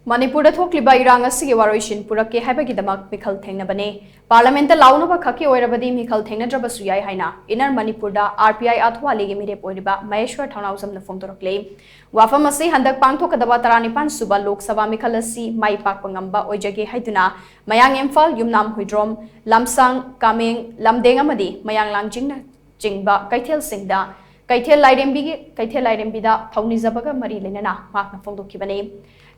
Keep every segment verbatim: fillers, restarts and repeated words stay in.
ꯃꯅꯤꯄꯨꯔꯗ ꯊꯣꯛꯂꯤꯕ ꯏꯔꯥꯡ ꯑꯁꯤꯒꯤ ꯋꯥꯔꯣꯏꯁꯤꯟ ꯄꯨꯔꯛꯀꯦ ꯍꯥꯏꯕꯒꯤꯗꯃꯛ ꯃꯤꯈꯜ ꯊꯦꯡꯅꯕꯅꯤ꯫ ꯄꯥꯔꯂꯥꯃꯦꯟꯠꯇ ꯂꯥꯎꯅꯕ ꯈꯛꯀꯤ ꯑꯣꯏꯔꯕꯗꯤ ꯃꯤꯈꯜ ꯊꯦꯡꯅꯗ꯭ꯔꯕꯁꯨ ꯌꯥꯏ ꯍꯥꯏꯅ ꯏꯟꯅꯔ ꯃꯅꯤꯄꯨꯔꯗ ꯑꯥꯔ ꯄꯤ ꯑꯥꯏ ꯑꯥꯊꯋꯥꯂꯤꯒꯤ ꯃꯤꯔꯦꯞ ꯑꯣꯏꯔꯤꯕ ꯃꯍꯦꯁ꯭ꯋꯔ ꯊꯧꯅꯥꯎꯖꯝꯅ ꯐꯣꯡꯗꯣꯔꯛꯂꯤ꯫ ꯋꯥꯐꯝ ꯑꯁꯤ ꯍꯟꯗꯛ ꯄꯥꯡꯊꯣꯛꯀꯗꯕ ꯇꯔꯥꯅꯤꯄꯥꯟ ꯁꯨꯕ ꯂꯣꯛ ꯁꯚꯥ ꯃꯤꯈꯜ ꯑꯁꯤ ꯃꯥꯏ ꯄꯥꯛꯄ ꯉꯝꯕ ꯑꯣꯏꯖꯒꯦ ꯍꯥꯏꯗꯨꯅ ꯃꯌꯥꯡ ꯏꯝꯐꯥꯜ, ꯌꯨꯝꯅꯥꯝ ꯍꯨꯏꯗ꯭ꯔꯣꯝ, ꯂꯝꯁꯥꯡ, ꯀꯥꯃꯦꯡ, ꯂꯝꯗꯦꯡ ꯑꯃꯗꯤ ꯃꯌꯥꯡ ꯂꯥꯡꯖꯤꯡꯅ ꯆꯤꯡꯕ ꯀꯩꯊꯦꯜꯁꯤꯡꯗ ꯀꯩꯊꯦꯜ ꯂꯥꯏꯔꯦꯝꯕꯤꯒꯤ, ꯀꯩꯊꯦꯜ ꯂꯥꯏꯔꯦꯝꯕꯤꯗ ꯊꯧꯅꯤꯖꯕꯒ ꯃꯔꯤ ꯂꯩꯅꯅ ꯃꯍꯥꯛꯅ ꯐꯣꯡꯗꯣꯛꯈꯤꯕꯅꯤ꯫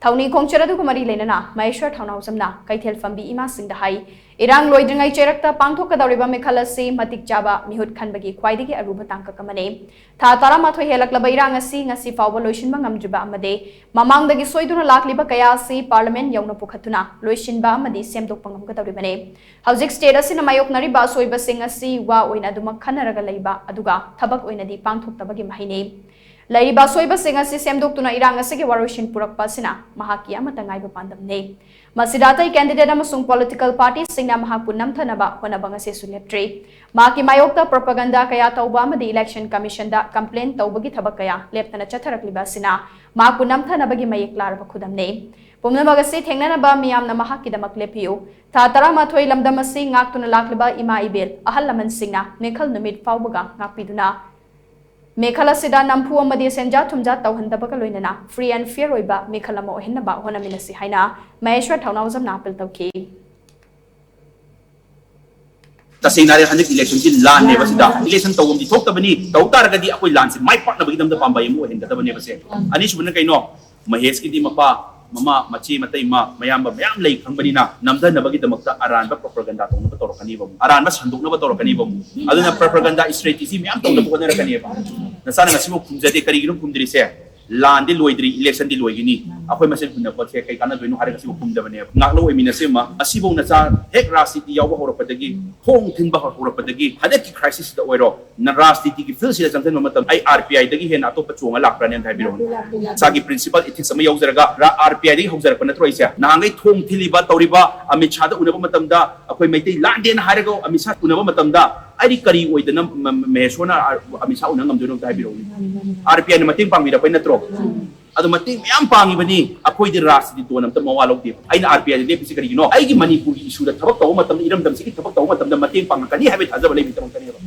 ꯊꯧꯅꯤ ꯈꯣꯡꯆꯠ ꯑꯗꯨꯒ ꯃꯔꯤ ꯂꯩꯅꯅ ꯃꯍꯦꯁ꯭ꯋꯔ ꯊꯧꯅꯥꯎꯖꯝꯅ ꯀꯩꯊꯦꯜ ꯐꯝꯕꯤ ꯏꯃꯥꯁꯤꯡꯗ ꯍꯥꯏ, ꯏꯔꯥꯡ ꯂꯣꯏꯗ꯭ꯔꯤꯉꯩ ꯆꯩꯔꯛꯇ ꯄꯥꯡꯊꯣꯛꯀꯗꯧꯔꯤꯕ ꯃꯤꯈꯜ ꯑꯁꯤ ꯃꯇꯤꯛ ꯆꯥꯕ ꯃꯤꯍꯨꯠ ꯈꯟꯕꯒꯤ ꯈ꯭ꯋꯥꯏꯗꯒꯤ ꯑꯔꯨꯕ ꯇꯥꯡꯀꯛ ꯑꯃꯅꯤ꯫ ꯊꯥ ꯇꯔꯥꯃꯥꯊꯣꯏ ꯍꯦꯜꯂꯛꯂꯕ ꯏꯔꯥꯡ ꯑꯁꯤ ꯉꯁꯤ ꯐꯥꯎꯕ ꯂꯣꯏꯁꯤꯟꯕ ꯉꯝꯗ꯭ꯔꯤꯕ ꯑꯃꯗꯤ ꯃꯃꯥꯡꯗꯒꯤ ꯁꯣꯏꯗꯨꯅ ꯂꯥꯛꯂꯤꯕ ꯀꯌꯥ ꯑꯁꯤ ꯄꯥꯔꯂꯥꯃꯦꯟꯠ ꯌꯧꯅ ꯄꯨꯈꯠꯇꯨꯅ ꯂꯣꯏꯁꯤꯟꯕ ꯑꯃꯗꯤ ꯁꯦꯝꯗꯣꯛꯄ ꯉꯝꯒꯗꯧꯔꯤꯕꯅꯤ꯫ ꯍꯧꯖꯤꯛ ꯁ꯭ꯇꯦꯠ ꯑꯁꯤꯅ ꯃꯥꯌꯣꯛꯅꯔꯤꯕ ꯑꯁꯣꯏꯕꯁꯤꯡ ꯑꯁꯤ ꯋꯥ ꯑꯣꯏꯅ ꯑꯗꯨꯃꯛ ꯈꯟꯅꯔꯒ ꯂꯩꯕ ꯑꯗꯨꯒ ꯊꯕꯛ ꯑꯣꯏꯅꯗꯤ ꯄꯥꯡꯊꯣꯛꯇꯕꯒꯤ ꯃꯍꯩꯅꯤ꯫ ꯂꯩꯔꯤꯕ ꯑꯁꯣꯏꯕꯁꯤꯡ ꯑꯁꯤ ꯁꯦꯝꯗꯣꯛꯇꯨꯅ ꯏꯔꯥꯡ ꯑꯁꯤꯒꯤ ꯋꯥꯔꯣꯏꯁꯤꯟ ꯄꯨꯔꯛꯄ ꯑꯁꯤꯅ ꯃꯍꯥꯛꯀꯤ ꯑꯃꯠꯇ ꯉꯥꯏꯕ ꯄꯥꯟꯗꯝꯅꯤ꯫ ꯃꯁꯤꯗ ꯑꯇꯩ ꯀꯦꯟꯗꯤꯗꯦꯠ ꯑꯃꯁꯨꯡ ꯄꯣꯂꯤꯇꯤꯀꯦꯜ ꯄꯥꯔꯇꯤꯁꯤꯡꯅ ꯃꯍꯥꯛꯄꯨ ꯅꯝꯊꯅꯕ ꯍꯣꯠꯅꯕ ꯉꯁꯤꯁꯨ ꯂꯦꯞꯇ꯭ꯔꯤ꯫ ꯃꯍꯥꯛꯀꯤ ꯃꯥꯌꯣꯛꯇ ꯄ꯭ꯔꯣꯄꯥꯒꯟꯗꯥ ꯀꯌꯥ ꯇꯧꯕ ꯑꯃꯗꯤ ꯏꯂꯦꯛꯁꯟ ꯀꯃꯤꯁꯟꯗ ꯀꯝꯄ꯭ꯂꯦꯟ ꯇꯧꯕꯒꯤ ꯊꯕꯛ ꯀꯌꯥ ꯂꯦꯞꯇꯅ ꯆꯠꯊꯔꯛꯂꯤꯕ ꯑꯁꯤꯅ ꯃꯍꯥꯛꯄꯨ ꯅꯝꯊꯅꯕꯒꯤ ꯃꯌꯦꯛ ꯂꯥꯔꯕ ꯈꯨꯗꯝꯅꯤ꯫ ꯄꯨꯝꯅꯃꯛ ꯑꯁꯤ ꯊꯦꯡꯅꯅꯕ ꯃꯤꯌꯥꯝꯅ ꯃꯍꯥꯛꯀꯤꯗꯃꯛ ꯂꯦꯞꯄꯤꯌꯨ꯫ ꯊꯥ ꯇꯔꯥꯃꯥꯊꯣꯏ ꯂꯝꯗꯝ ꯑꯁꯤ ꯉꯥꯛꯇꯨꯅ ꯂꯥꯛꯂꯤꯕ ꯏꯃꯥ ꯏꯕꯦꯜ, ꯑꯍꯜ ꯂꯃꯟꯁꯤꯡꯅ ꯃꯤꯈꯜ ꯅꯨꯃꯤꯠ ꯐꯥꯎꯕꯒ ꯉꯥꯛꯄꯤꯗꯨꯅ ꯃꯤꯈꯜ ꯑꯁꯤꯗ ꯅꯝꯐꯨ ꯑꯃꯗꯤ ꯁꯦꯟꯖꯥ ꯊꯨꯝꯖꯥ ꯇꯧꯍꯟꯗꯕꯒ ꯂꯣꯏꯅꯅ free and fair ꯑꯣꯏꯕ ꯃꯤꯈꯜ ꯑꯃ ꯑꯣꯏꯍꯟꯅꯕ ꯍꯣꯠꯅꯃꯤꯟꯅꯁꯤ ꯍꯥꯏꯅ ꯃꯍꯦꯁ꯭ꯋꯔ ꯊꯧꯅꯥꯎꯖꯝꯅ ꯑꯥꯄꯤꯜ ꯇꯧꯈꯤ꯫ ꯇꯁꯦꯡꯅ ꯍꯥꯏꯔꯦ, ꯍꯟꯗꯛ ꯏꯂꯦꯛꯁꯟꯁꯤ ꯂꯥꯟꯅꯦꯕ꯫ ꯁꯤꯗ ꯏꯂꯦꯛꯁꯟ ꯇꯧꯐꯝꯗꯤ ꯊꯣꯛꯇꯕꯅꯤ꯫ ꯇꯧ ꯇꯥꯔꯒꯗꯤ ꯑꯩꯈꯣꯏ ꯂꯥꯟꯁꯦ ꯃꯥꯏ ꯄꯥꯛꯅꯕꯒꯤꯗꯃꯛꯇ ꯄꯥꯝꯕꯩ ꯑꯃ ꯑꯣꯏꯍꯟꯒꯗꯕꯅꯦꯕꯁꯦ꯫ ꯑꯅꯤꯁꯨꯕꯅ ꯀꯩꯅꯣ? ꯃꯍꯦꯁꯀꯤꯗꯤ ꯃꯄꯥ, ꯃꯃꯥ, ꯃꯆꯦ, ꯃꯇꯩꯃ, ꯃꯌꯥꯝꯕ ꯃꯌꯥꯝ ꯂꯩ ꯈꯪꯕꯅꯤꯅ, ꯅꯝꯊꯅꯕꯒꯤꯗꯃꯛꯇ ꯑꯔꯥꯟꯕ ꯄ꯭ꯔꯣꯄꯥꯒꯟꯗꯥ ꯇꯧꯅꯕ ꯇꯧꯔꯛꯀꯅꯤꯕ ꯑꯃꯨꯛ, ꯑꯔꯥꯟꯕ ꯁꯟꯗꯣꯛꯅꯕ ꯇꯧꯔꯛꯀꯅꯤꯕ ꯑꯃꯨꯛ꯫ ꯑꯗꯨꯅ ꯄ꯭ꯔꯣꯄꯥꯒꯟꯗꯥ ꯏꯁꯇ꯭ꯔꯦꯇꯦꯖꯤ ꯃꯌꯥꯝ ꯇꯧꯅꯕ ꯍꯣꯠꯅꯔꯛꯀꯅꯤꯕ꯫ ꯅꯆꯥꯅ ꯉꯁꯤꯐꯥꯎ ꯈꯨꯝꯖꯗꯦ, ꯀꯔꯤꯒꯤꯅꯣ ꯈꯨꯝꯗ꯭ꯔꯤꯁꯦ? ꯂꯥꯟꯗꯤ ꯂꯣꯏꯗ꯭ꯔꯤ, ꯏꯂꯦꯛꯁꯟꯗꯤ ꯂꯣꯏꯒꯅꯤ꯫ ꯑꯩꯈꯣꯏ ꯃꯁꯦꯟ ꯍꯨꯟꯅꯕꯁꯦ ꯀꯩ ꯀꯥꯟꯅꯗꯣꯏꯅꯣ ꯍꯥꯏꯔꯒ ꯁꯤꯕꯨ ꯈꯨꯝꯗꯕꯅꯦꯕ꯫ ꯉꯥꯛꯅ ꯑꯣꯏꯃꯤꯟꯅꯁꯦ ꯑꯃ, ꯑꯁꯤꯐꯧ ꯅꯆꯥ ꯍꯦꯛ ꯔꯥꯖꯅꯤꯇꯤ ꯌꯥꯎꯕ ꯍꯧꯔꯛꯄꯗꯒꯤ, ꯊꯣꯡ ꯊꯤꯟꯕ ꯍꯧꯔꯛꯄꯗꯒꯤ, ꯍꯟꯗꯛꯀꯤ ꯀ꯭ꯔꯥꯏꯁꯤꯁꯁꯤꯗ ꯑꯣꯏꯔꯣ, ꯅ ꯔꯥꯖꯅꯤꯇꯤꯒꯤ ꯐꯤꯜꯁꯤꯗ ꯆꯪꯁꯤꯟꯕ ꯃꯇꯝ, ꯑꯩ ꯑꯥꯔ ꯄꯤ ꯑꯥꯏꯗꯒꯤ ꯍꯦꯟꯅ ꯑꯇꯣꯞꯄ ꯆꯣꯡꯉ ꯂꯥꯛꯄ꯭ꯔꯥꯅꯦꯅ ꯍꯥꯏꯕꯤꯔꯛꯑꯣꯅꯦ꯫ ꯏꯁꯥꯒꯤ ꯄ꯭ꯔꯤꯟꯁꯤꯄꯜ ꯏꯊꯤꯛꯁ ꯑꯃ ꯌꯥꯎꯖꯔꯒ, ꯔꯥ-, ꯑꯥꯔ ꯄꯤ ꯑꯥꯏꯗꯒꯤ ꯍꯧꯖꯔꯛꯄ ꯅꯠꯇ꯭ꯔꯣ ꯑꯩꯁꯦ? ꯅꯍꯥꯟꯈꯩ ꯊꯣꯡ ꯊꯤꯜꯂꯤꯕ, ꯇꯧꯔꯤꯕ, ꯑꯃꯤꯠ ꯁꯥꯗ ꯎꯅꯕ ꯃꯇꯝꯗ ꯑꯩꯈꯣꯏ ꯃꯩꯇꯩ ꯂꯥꯟꯗꯦꯅ ꯍꯥꯏꯔꯒ ꯑꯃꯤꯠ ꯁꯥ ꯎꯅꯕ ꯃꯇꯝꯗ ꯑꯩꯗꯤ ꯀꯔꯤ ꯑꯣꯏꯗꯅ ꯃ-, ꯃ-, ꯃꯍꯦꯁꯣꯔꯅ ꯑꯥꯔ-, ꯑꯃꯤꯠ ꯁꯥ ꯎꯅ ꯉꯝꯗꯣꯏꯅꯣ ꯑꯝꯇ ꯍꯥꯏꯕꯤꯔꯛꯎꯅꯦ꯫ ꯑꯥꯔ ꯄꯤ ꯑꯥꯏꯅ ꯃꯇꯦꯡ ꯄꯥꯡꯕꯤꯔꯛꯄꯩ ꯅꯠꯇ꯭ꯔꯣ? ꯑꯗꯣ ꯃꯇꯦꯡ ꯃꯌꯥꯝ ꯄꯥꯡꯉꯤꯕꯅꯤ꯫ ꯑꯩꯈꯣꯏꯗꯤ ꯔꯥꯖꯅꯤꯇꯤ ꯗꯣꯟ ꯑꯝꯇ ꯃꯋꯥ ꯂꯧꯗꯦꯕ꯫ ꯑꯩꯅ ꯑꯥꯔ ꯄꯤ ꯑꯥꯏꯗ ꯂꯦꯞꯄꯤꯁꯤ ꯀꯔꯤꯒꯤꯅꯣ? ꯑꯩꯒꯤ ꯃꯅꯤꯄꯨꯔꯒꯤ ꯏꯁꯨꯗ ꯊꯕꯛ ꯇꯧꯕ ꯃꯇꯝꯗ, ꯏꯔꯝꯗꯝꯁꯤꯒꯤ ꯊꯕꯛ ꯇꯧꯕ ꯃꯇꯝꯗ ꯃꯇꯦꯡ ꯄꯥꯡꯉꯛꯀꯅꯤ ꯍꯥꯏꯕꯒꯤ ꯊꯥꯖꯕ ꯂꯩꯕꯒꯤꯗꯃꯛꯇꯅꯦꯕ꯫